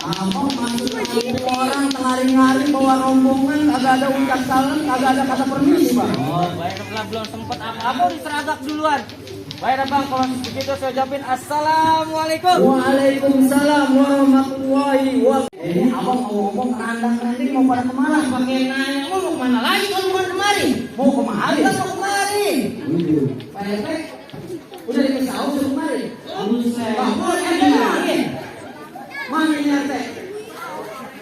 Abang masuk ke orang tengah-hari bawa rombongan, kagak ada ucap salam, kagak ada kata permisi, Bang. Oh, baiklah, belum sempet apa-apa diseragak duluan. Baiklah Bang, kalau begitu saya ucapin assalamualaikum. Waalaikumsalam warahmatullahi wabarakatuh. Ini abang mau ngomong randang-randing mau pada kemana? Pakai nanya mau kemana lagi kalau bukan kemari? Mau kemari? Kita mau kemari. Pak RT, udah dikasih tahu suruh kemari. Buset. Bang, mau RT lagi? Mana ini RT?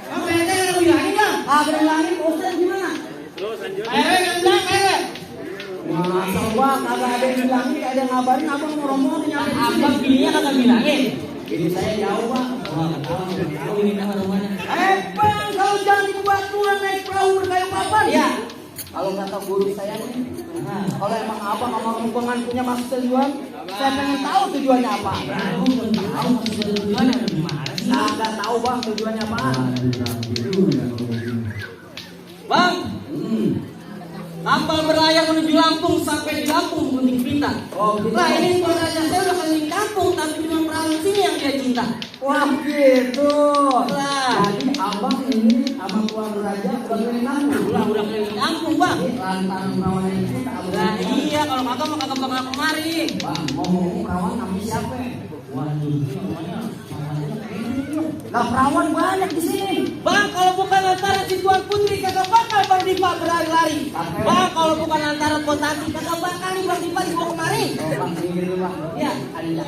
Bang, RT yang bilangin Bang. Bilangin, Ustaz gimana? Ayo yang bilang, ayo. Masa Bang, kagak ada yang bilangin, kagak ada yang ngabarin, abang mau rombongan nyampe di sini. Abang bininya kagak bilangin. Ini saya jauh, Bang. Tahu ini nama rumahnya. Bang, kalau jangan dibuat tuan naik perahu berkayu papan. Iya. Kalau kata guru saya nih, kalau emang abang sama rombongan punya maksud tujuan, saya pengen tahu tujuannya apa. Aku belum tahu maksud tujuannya gimana sih. Nggak tahu Bang tujuannya apa. Bang, kapal berlayar menuju Lampung sampai di Lampung gunting pita. Oh, gitu. Lah ini saudaranya saya udah keliling kampung tapi cuma perahu sini yang dia cinta. Wah gitu. Lah, Jadi abang ini sama tuan raja udah keliling kampung. udah keliling kampung Bang. Ini lantaran perawan ini kita abang. Lah iya kalau kagak mau kagak bakal kemari. Bang, ngomong perawan namanya siapa? Waduh, namanya Lah perawan banyak di sini. Bang, kalau bukan lantaran si Tuan Putri kagak bakal Bang Dipa berlari-lari. Bang, kalau bukan lantaran Potanti kagak bakal nih Bang Dipa dibawa kemari. Oh, Bang pinggir dulu Bang. Ya, Ada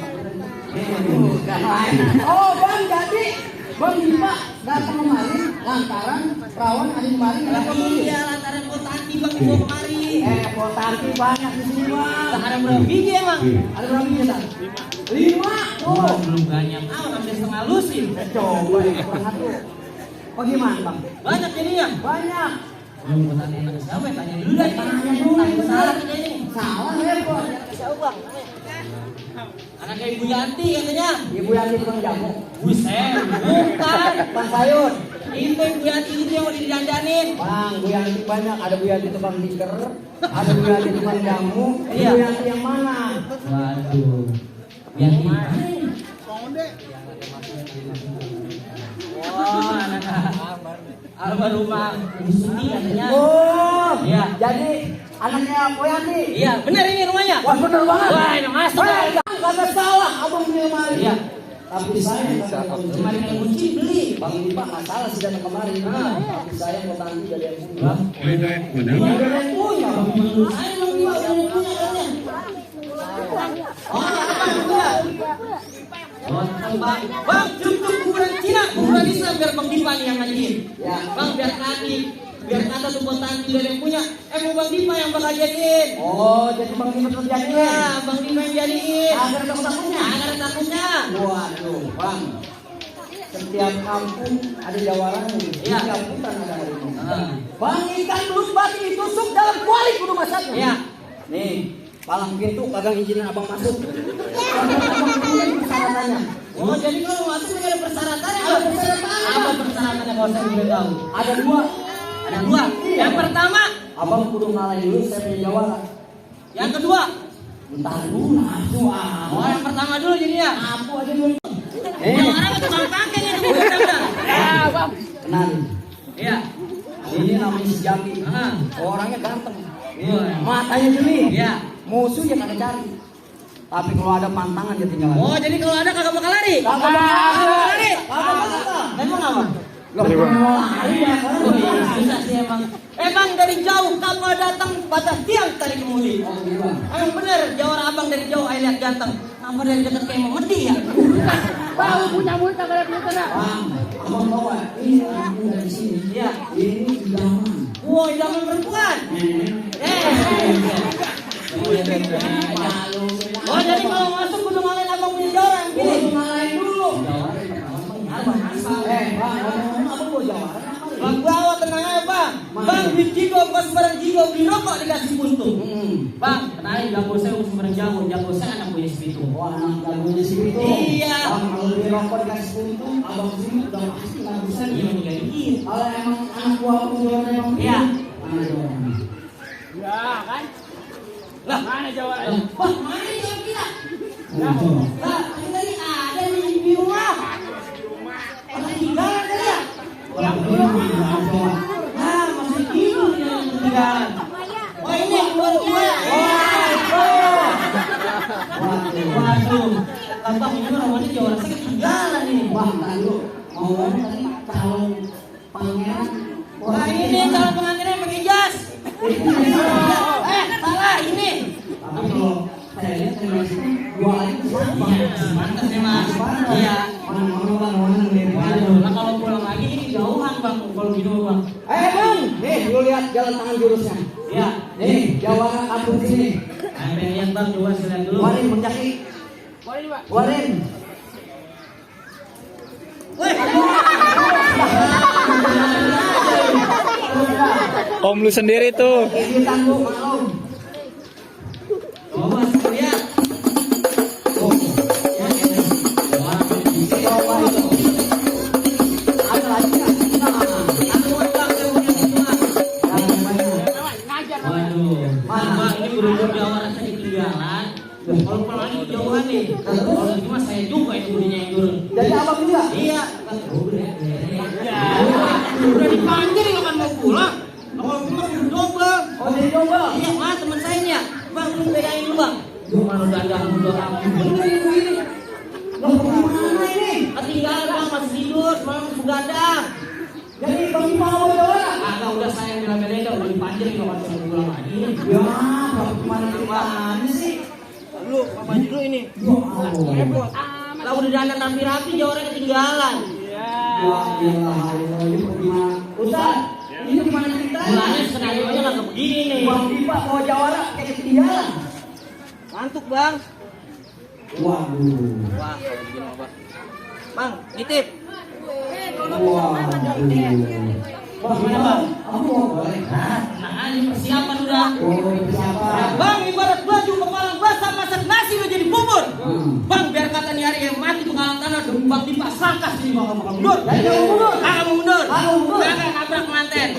Oh Bang, jadi Bang Dipa datang kemari lantaran perawan ada kemari kenapa dulu? iya lantaran Potanti Bang dibawa kemari. Potanti banyak di sini Bang. Lah ada berapa biji emang? Ada berapa biji Bang? 5. Oh, belum banyak. Hampir setengah lusin. Coba kurang satu. Bagaimana Bang? Banyak jadinya. Banyak. Belum Potanti anak siapa ya? Tanya dulu deh. Tanya dulu. Tanya salah kita ini. Salah repot. Siapa Bang? Anaknya Ibu Yanti katanya. Ibu Yanti tukang jamu. Buset, bukan. Bang sayur. Itu Ibu Yanti itu yang mau didandanin. Bang, Bu Yanti banyak. Ada Bu Yanti tukang tikar, ada Bu Yanti tukang jamu. Iya. Bu Yanti yang mana? Waduh. Yanti. Wah, anak almarhumah Ibu Suti katanya. Oh, Iya. jadi anaknya Bu Yanti. Iya, benar ini rumahnya. Wah bener banget. Wah, ini masuk. Kagak salah, abang punya kemari. Iya. Tapi saya Kemarin yang kunci beli. Bang Dipa nggak salah sih datang kemari. Tapi saya mau tanggi dari yang punya. Bang, Ada yang punya. saya mau jual yang punya katanya. Oh, abang punya. Oh, Bang, Bang, cukup kuburan Cina, kuburan Islam biar Bang Dipa nih yang ngajiin. Ya. Bang, biar kata tuh Potanti dari yang punya. Mau Bang Dipa yang bakal jadiin. Oh, jadi Bang Dipa terjadi. Ya, Bang Dipa yang jadiin. Agar ada takutnya. Agar ada takutnya. Waduh, Bang. Setiap kampung ada jawarannya. Iya. Setiap hutan ada harimau. Bang, Bang, ikan belum batu ditusuk dalam kuali kudu masaknya. Iya. Nih, palang gitu kagak izinin abang masuk. Abang punya persyaratannya. Oh, jadi kalau masuk nggak ada persyaratannya. Ada persyaratan. Apa persyaratannya kalau saya boleh tahu? Ada dua. Ada dua. Yang pertama, Abang kudu ngalahin dulu, saya punya jawaran. yang kedua. Bentar dulu, aduh. Oh, yang pertama dulu jadinya. Aku aja dulu. Yang orang itu bang pakai itu bukan udah. Ya, Bang. Kenalin. Iya. Ini namanya si Jaki. Ah. Orangnya ganteng. Iya. Matanya jeli. Iya. Musuh ya kagak cari. Tapi kalau ada pantangan dia tinggal. Oh, jadi kalau ada kagak bakal lari. Kagak bakal lari. Kagak bakal. Emang apa? Loh, mau lari ya. Oh iya, susah sih emang. Emang dari jauh kapal datang batas tiang tarik kemudi. Oh, gitu. Emang bener, jawara abang dari jauh ayo lihat ganteng. Apa dari dekat kayak mau medi ya? Bau punya mulut kagak ada pelukan. Bang, abang bawa ini aku dari sini. Iya. Ini idaman. Wah, idaman perempuan. Oh, jadi kalau masuk kudu ngalahin abang punya jawara yang pilih. Kudu ngalahin dulu. Abang asal. Bang, abang bawa jawaran apa? Bang bawa tenang aja bang. Bang di jigo pas barang jigo beli rokok dikasih puntung. Bang, kenalin jago saya usus barang jago saya anak punya sepitu. Wah, anak jagonya si itu. Iya. Bang, kalau di rokok dikasih puntung, abang sini udah pasti nggak bisa. Iya meninggal dikit. Kalau emang anak buah penjualan emang Iya. mana jawabannya? Ya kan? Lah, Mana jawabannya? wah mana yang kita? Nah, Lah, ini tadi ada di rumah. Ada tinggal. mau tadi calon pangeran. Wah ini calon pengantinnya pakai jas. Salah ini. Tapi kalau saya lihat dua hari Mantap ya mas. Iya. Nah kalau pulang lagi ini jauhan bang. Kalau gitu bang. Bang, nih lu lihat jalan tangan jurusnya. Iya. Nih, Jawa kampung sini. Pengen lihat bang, coba saya lihat dulu. Warin menjaki. Boleh pak. Warin. Wih. Om lu sendiri tuh. Ini tanggung maklum. Coba saya lihat. Coba itu. Ada lagi nggak? Aku mau bang, saya punya semua. Ngajar. Waduh. Bang, ini berujung Jawa rasa ketinggalan. Kalau pulang lagi jauhan nih. Kalau cuma saya juga yang burinya yang turun. Jadi abang juga? Iya. Udah dipanggil nggak kan mau pulang. Kalau cuma udah double. Oh, jadi coba. Iya, mas teman saya nih ya. Bang, lu pegain dulu bang. Gimana udah ada udah rapi. Loh, gimana ini? Ketinggalan bang, masih tidur, malam begadang. Jadi bang mau Jawa? Agak udah saya bela-belain udah dipanggil nggak kan saya pulang lagi. Ya, bang gimana ceritanya sih? Lu, apa dulu ini? Oh. Lah udah dandan rapi-rapi, jauhnya ketinggalan. Wah, gila, ini bagaimana? Ustaz, ini gimana ceritanya? Mulanya skenario nya nggak begini nih. Bang Dipa mau Jawara kayak ketinggalan. Ngantuk bang. Waduh. Wah, kalau begini apa? Bang, nitip. Waduh. Bang, gimana bang? Aku mau boleh. Nah, ini persiapan udah. Oh, siapa? Bang, ibarat baju kepala basah masak nasi udah jadi bubur. Bang, biar kata nih hari yang mati penghalang tanah Bang Dipa sangkas ini bakal mundur. Jadi kamu mundur? Kakak mau mundur. Aku mundur. Kakak nabrak pengantin.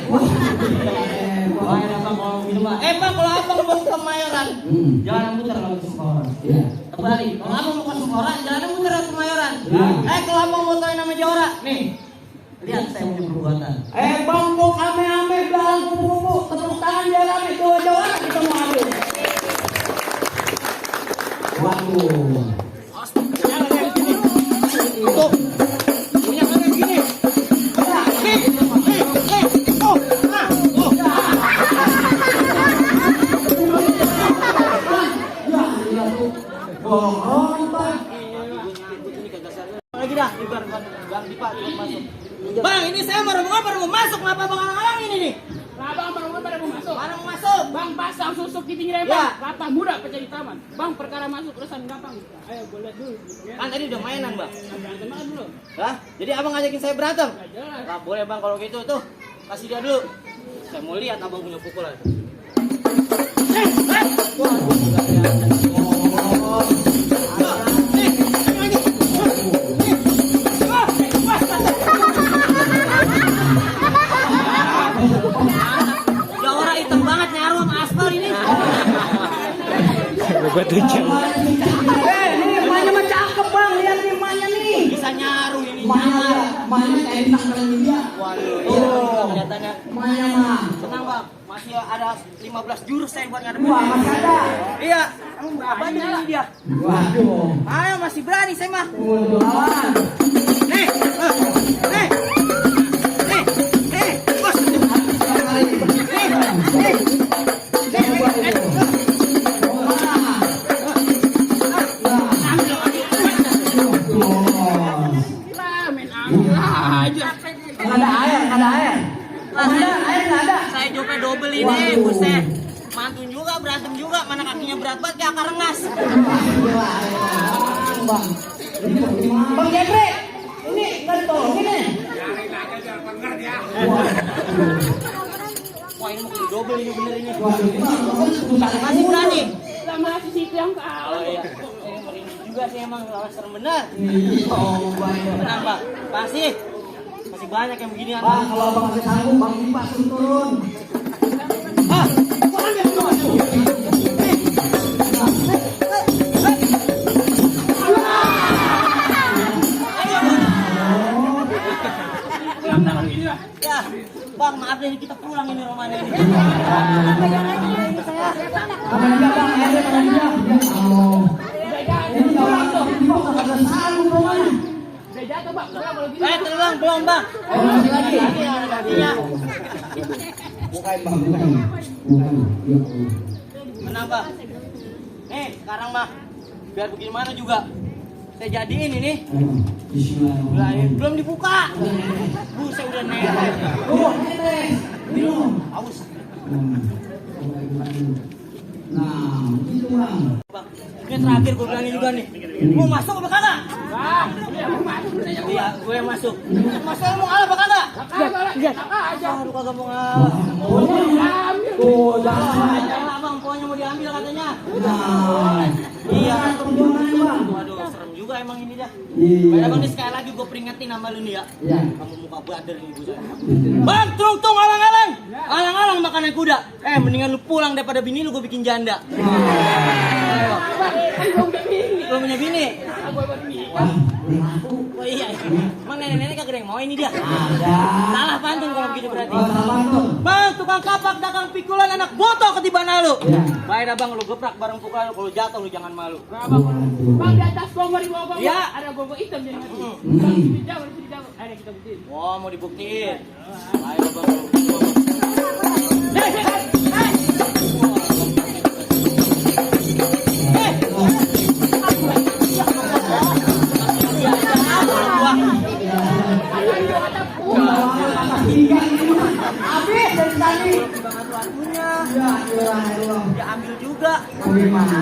Wah, ya bang kalau gitu bang. Bang, kalau abang mau ke Kemayoran, jangan muter kalau ke Sengkoran. Iya. Kembali, kalau abang mau ke Sengkoran, jangan muter ke Kemayoran. Ya. Kalau abang mau tahu nama Jawara, nih. Lihat saya punya perbuatan. Bang, kok ame-ame belalang kupu-kupu, tepuk tangan biar rame Jawara kita mau ambil. Waduh. Tuh, punya kayak gini. Lagi dah, Bang Dipa masuk. Bang, ini saya baru mau masuk, ngapa bang alang-alang ini nih? Bang, pada mau masuk. Mana mau masuk? Bang, pasang susuk di pinggir Ya. bang. Rata muda pecah di taman. Bang, perkara masuk urusan gampang. Ayo, boleh dulu. Ya. Kan tadi udah mainan bang. Berantem aja dulu. Hah? Jadi abang ngajakin saya berantem? Nggak jelas. Nggak boleh bang kalau gitu tuh. Kasih dia dulu. Saya mau lihat abang punya pukulan. Jawara hitam banget nyaru sama aspal ini. Buat lucu. Ini emaknya mah cakep bang, lihat nih emaknya nih. Bisa nyaru ini. Emaknya enak dengan dia. Waduh, iya kelihatannya. Emaknya mah. Tenang bang, masih ada 15 jurus saya buat ngadepin. Wah, masih ada. Iya, apa ini dia? Waduh. Ayo masih berani saya mah. Untuk lawan. Nih, nih, bos. Main ambil aja. Ada air, ada air. Ada air nggak ada. Saya coba double ini, Waduh. buset. Mantun juga, berantem juga, mana kakinya berat banget kayak akar rengas. Bang. Bang Jepre, ini nggak ditolongin nih. Wah ini mau double ini bener ini. Waduh, Masih berani. Lah masih situ yang kalah. Oh iya, ini merinding juga sih emang, lawan serem bener. Oh, baik. Tenang pak, masih banyak yang beginian. Bang, kalau abang masih sanggup, bang Dipa suruh turun. Ah, Pulang tangan gini lah. ya, bang maaf deh kita pulang ini rumahnya ini. Mana dia bang, airnya mana dia? Oh. Udah jangan. Ini kalau Dipa nggak ada sanggup rumahnya. Udah jatuh bang. Kalau gitu. Terus bang, belum bang. Oh, masih lagi. Kakinya. Bukain bang, bukain. Bukain. Ya Allah. Kenapa? Nih, sekarang mah biar bagaimana juga saya jadiin ini. Bismillahirrahmanirrahim. Belum dibuka. Saya udah netes. Minum. Haus. Nah, gitu bang. Bang, ini terakhir gue bilangin juga nih. Mau masuk apa kagak? Bang, dia mau masuk. Iya, gue yang masuk. Masuk mau ngalah apa kagak? Aja. Lu kagak mau ngalah. Tuh, jangan. Jangan bang, pokoknya mau diambil katanya. Nah, Iya. perjuangan bang. Waduh, serem juga emang ini dah. Iya. Baiklah bang, nih sekali lagi gue peringetin sama lu nih ya. Iya. Kamu muka bader nih gue. Bang, tung alang-alang. Alang-alang makanan kuda. Mendingan lu pulang daripada bini lu gue bikin janda. Ayo. Belum punya bini. Bang, beli aku. Oh iya. Emang nenek-nenek kagak ada yang mau ini dia. Ada. Salah pantun kalau begitu berarti. Oh, salah tuh. Bang, tukang kapak dagang pikulan anak botok ketiban lu. Iya. Baik dah bang, lu geprak bareng pukulan lu. Kalau jatuh lu jangan malu. Bang, di atas gomor di bawah gomor. Iya. Ada gomor hitam di atas. Hmm. Bang, sini jauh, sini jauh. Ada kita buktiin. Wah, mau dibuktiin. Ayo bang. Habis dari tadi. Punya. Ya, Allah. Ya ambil juga. Bagaimana?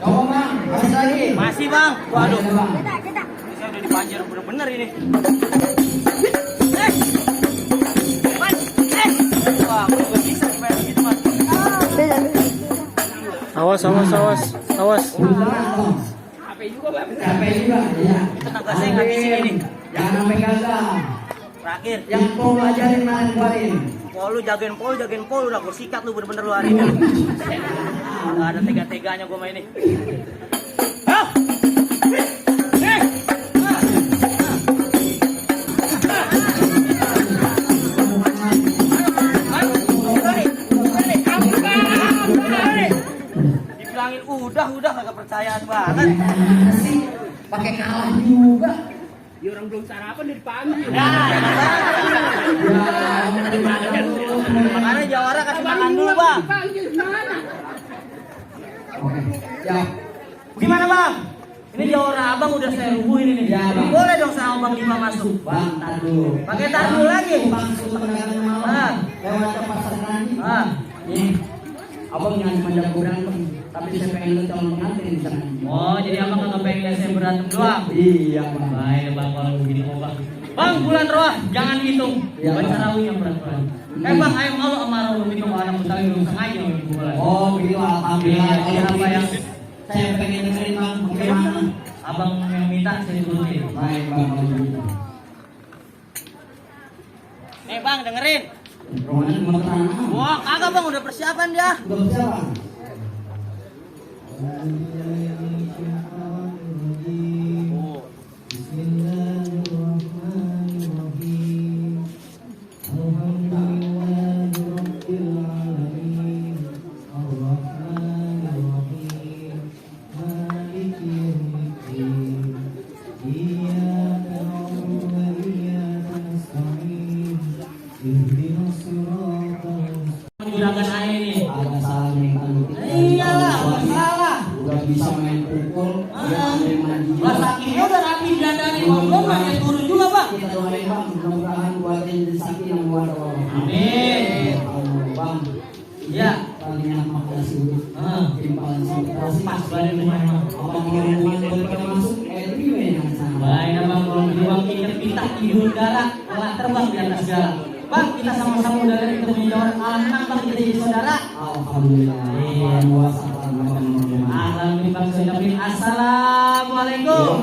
Coba bang, masih lagi. Masih bang. Waduh. Ada, bang. Saya udah dipanjer bener-bener ini. Wah, gue gak bisa main begitu mas. Awas. Udah tenang dong. HP juga bang. Capek juga, ya. Tenaga saya nggak bisa ini. Jangan sampai gagal. Terakhir. Yang mau belajarin mana keluarin. Pol lu jagain pol udah gue sikat lu bener-bener lu hari ini. Gak ada tega-teganya gue main ini. Hah? Dibilangin udah kagak percayaan banget. Sih, pakai kalah juga. Dia orang belum sarapan dia dipanggil. Ya, makanya jawara kasih makan dulu bang. Dipanggil gimana? Oke, siap. Gimana bang? Ini jawara abang udah saya rubuhin ini. Ya, Bang. Boleh dong sama bang Dima masuk. Bang, tar dulu. Pakai tar dulu lagi. Bang, sultan dagangan malam. Ah. Lewat ke pasar nanti. Nih. Abang jangan cuma jago berantem, tapi saya pengen lu calon pengantin di sana. Oh, jadi abang nggak pengen saya berantem doang? Iya, bang. Baik bang, kalau begini mau bang. Bang, bulan roh, jangan hitung. Iya, Baca Bang. rawih yang berat-berat. Bang, ayo Allah amarah lu minum anak mutawi belum sengaja minum bulan. Oh, begitu, alhamdulillah. Iya, apa yang Saya pengen dengerin bang, bagaimana? abang yang minta saya turutin. Baik, bang, kalau begitu. Bang, dengerin. Romanan mau terang. Wah, kagak bang, udah persiapan dia. Udah bisa, bang? Oh. Menggunakan air ini. Ada salah nih, bang. Iyalah, masalah. Udah bisa main pukul, udah main mandi. Lah sakinya udah rapi dandani, belum main turun juga bang. Kita doain bang, mudah-mudahan buatin rezeki yang luar Allah. Amin. Bang, Ya. paling enak makan sih. Timpalan sih. Pas badan rumah emang. Abang kirim uang buat masuk, itu juga yang sana. Baik abang, kalau beruang kita tidur darah, telah terbang di atas segala. Bang, kita sama-sama udah dari ketemu orang alam menang bang, kita jadi saudara. Alhamdulillah. Iya. Alhamdulillah. Alhamdulillah, Assalamualaikum.